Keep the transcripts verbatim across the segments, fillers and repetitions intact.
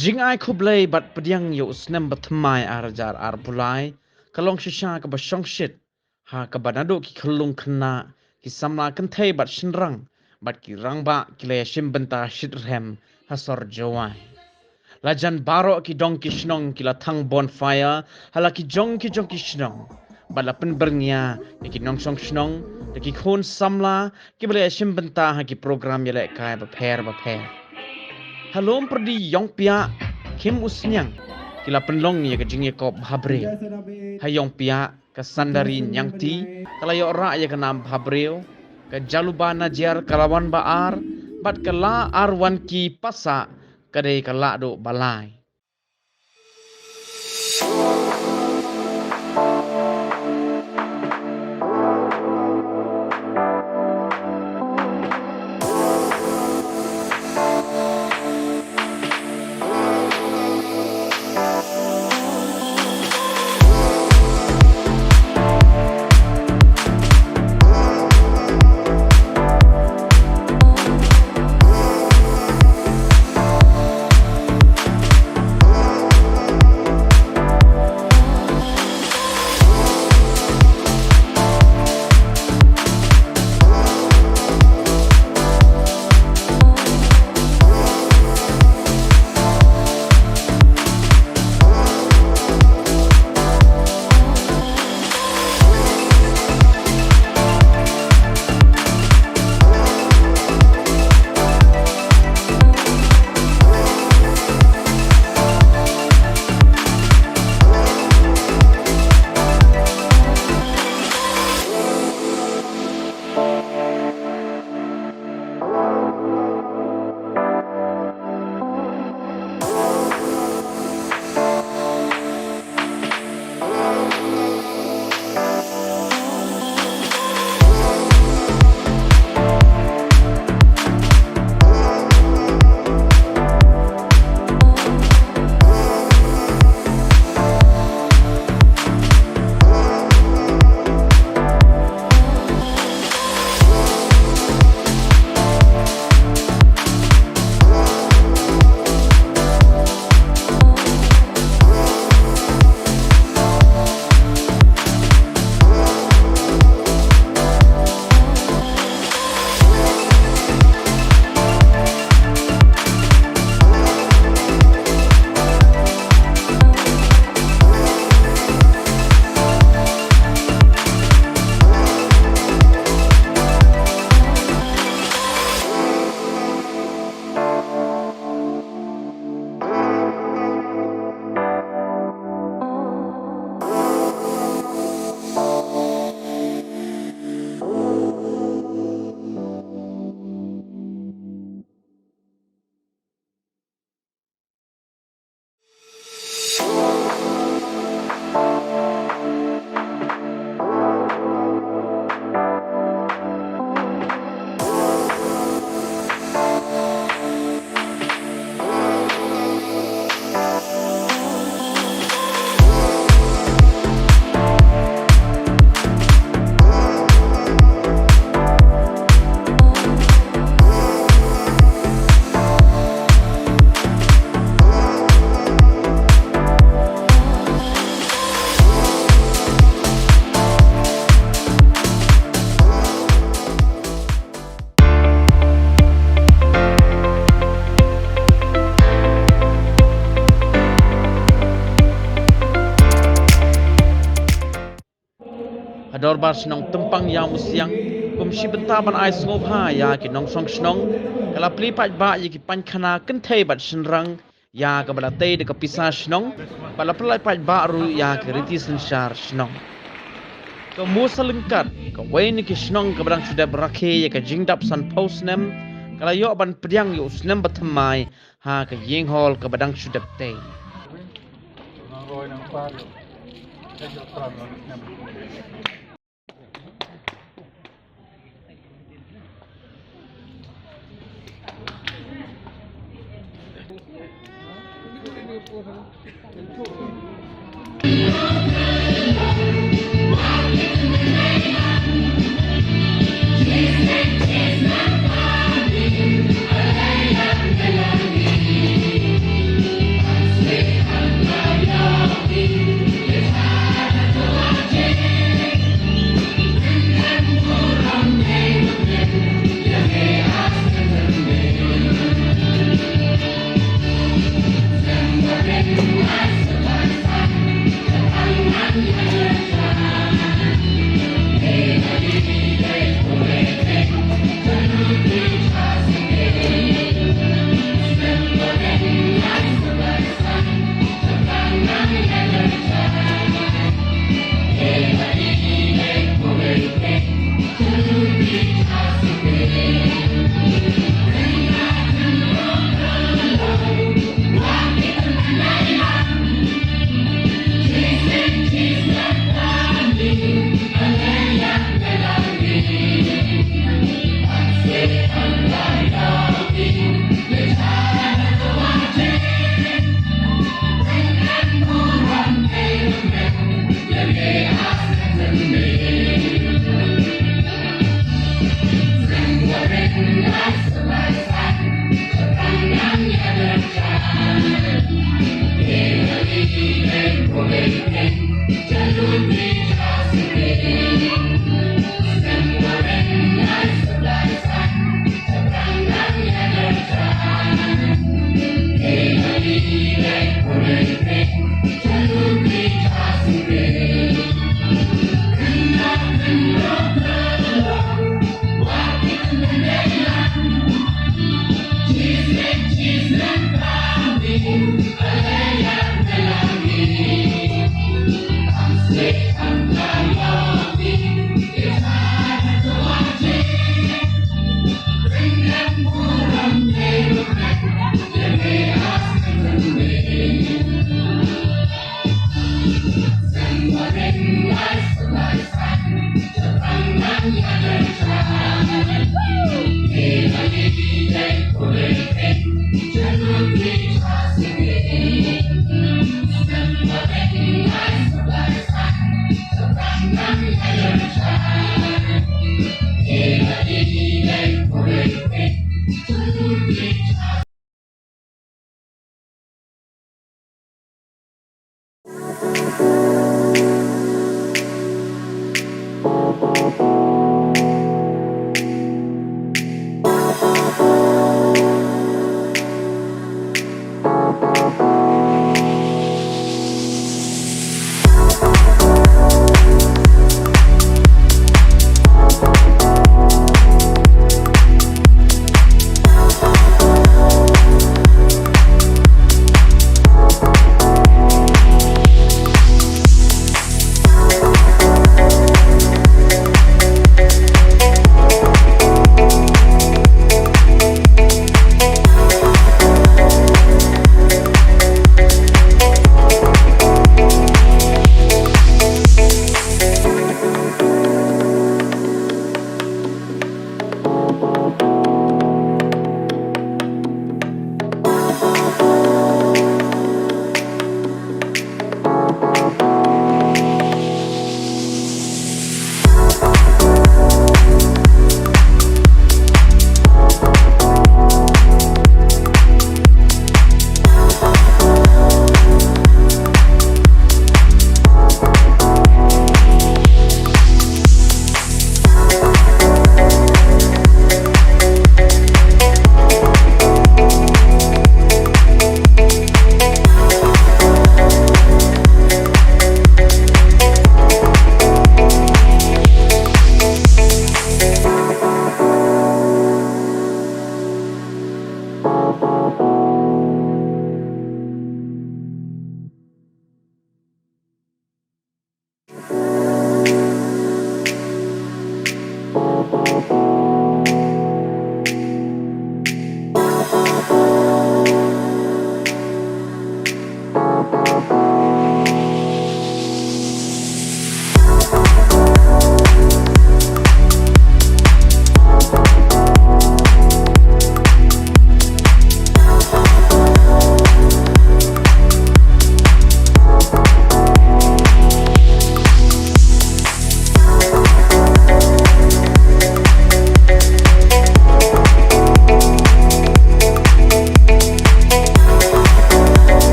Jingai khublei bad pdiang ïa u snem bathymmai ar hajar arphew lai ka long shisha kaba shongshit, ha kaba naduh ki khyllung khynnah, ki samla kynthei bad shynrang bad ki rangbah ki la ïashim bynta shitrhem ha sor Jowai. La jan baroh ki dong ki shnong ki la thang bonfire ha la ki jong ki jong ki shnong, bad la pynbyrngia ïa ki nongshong shnong da ki khun samla kiba la ïashim bynta ha ki program ïalehkai bapher bapher. Ha lum pyrdi Ïongpiah, Khim Usniang ki la pynlong ïa ka jingïakop bhabriew. Ha Ïongpiah, ka Sandari Niangti ka la ïoh rah ïa ka nam bhabriew, ka Jaluba Najiar ka la wan ba ar, bad ka La Arwanki Passah ka dei ka la duh ba lai. Ha Dorbar Shnong Tympang Ïawmusiang, kum shi bynta ban ai sngewbha ïa ki nongshong shnong, ka la plie paidbah ïa ki painkhana kynthei bad shynrang ïa kaba la tei da ka pisa shnong, bad la plie paidbah ruh ïa ka riti synshar shnong. Ka Musalyngkat, kawei na ki shnong kaba dang shu dep rakhe ïa ka jingdap sanphew snem, ka la ïoh ban pdiang ïa u snem bathymmai ha ka ïing hall kaba dang shu dep tei.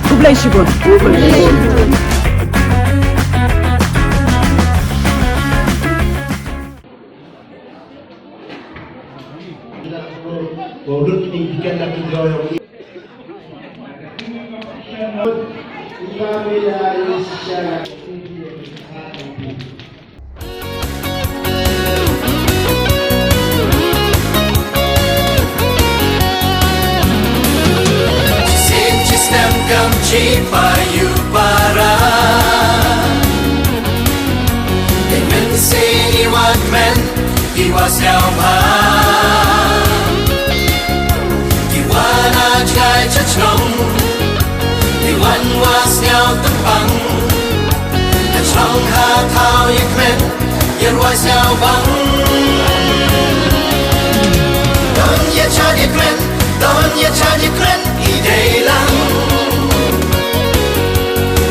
Khublei shibun. Ki wan na jngai cha chnong, ki wan wa sñiaw tympan. Ka chnong ha thaw ïa kmen, ïa rwai sñiaw bang. Don ïa cha ïa kmen, don ïa cha ïa kmen, i dei lang.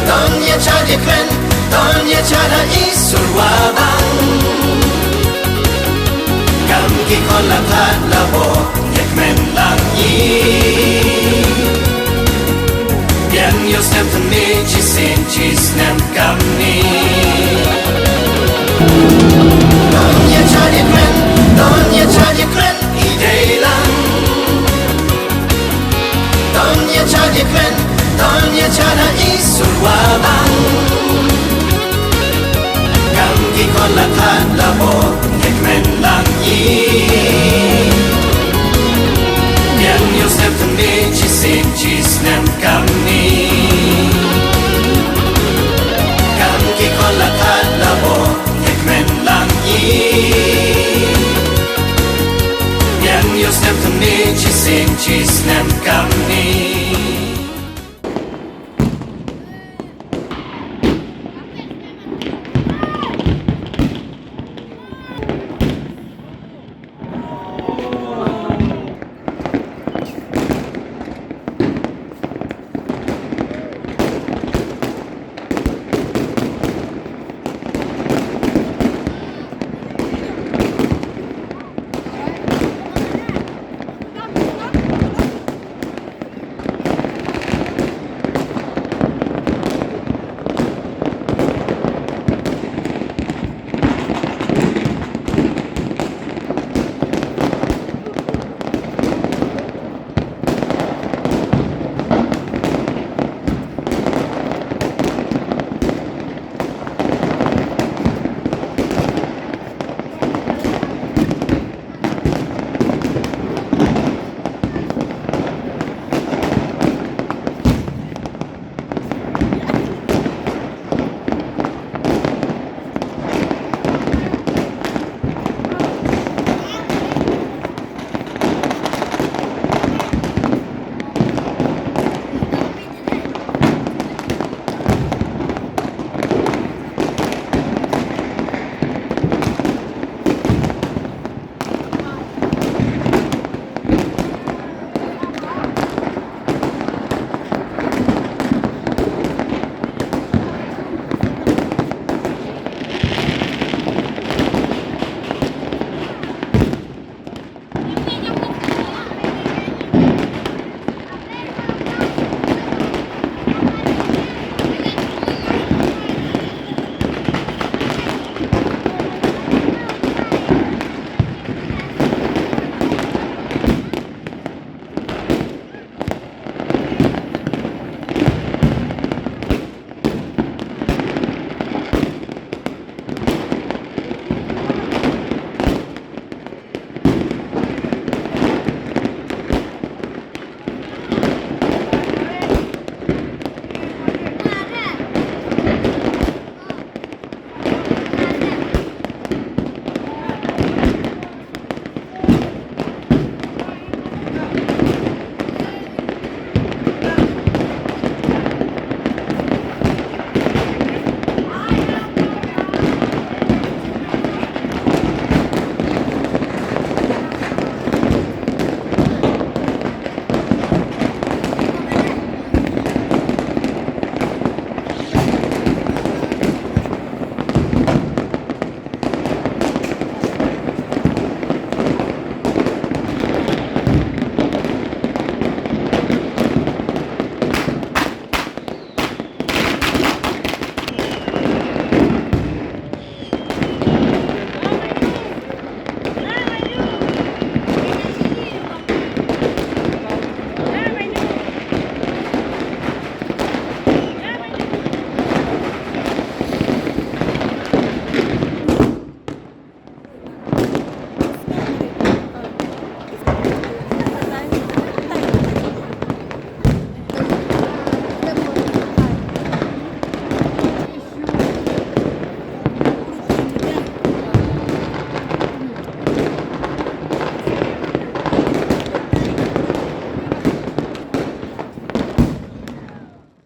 Don ïa cha ïa kmen, don ïa cha da i surwa bang. Kam ki khon la that la bo, ïa kmen lang i. Ïoh snem tang ne shisien shisnem kamni. Don ïa cha ïa kren, don ïa cha ïa kren, i dei lang. Don ïa cha ïa kren, don ïa cha na i sur wa bang. Kam ki khon la khat la bok, ïa kmen lang i. Biang ïoh snem tang ne shisien shisnem kamni. Kam ki khon la khat la bok, ïa kmen lang i. Biang ïoh snem tang ne shisien shisnem kamni.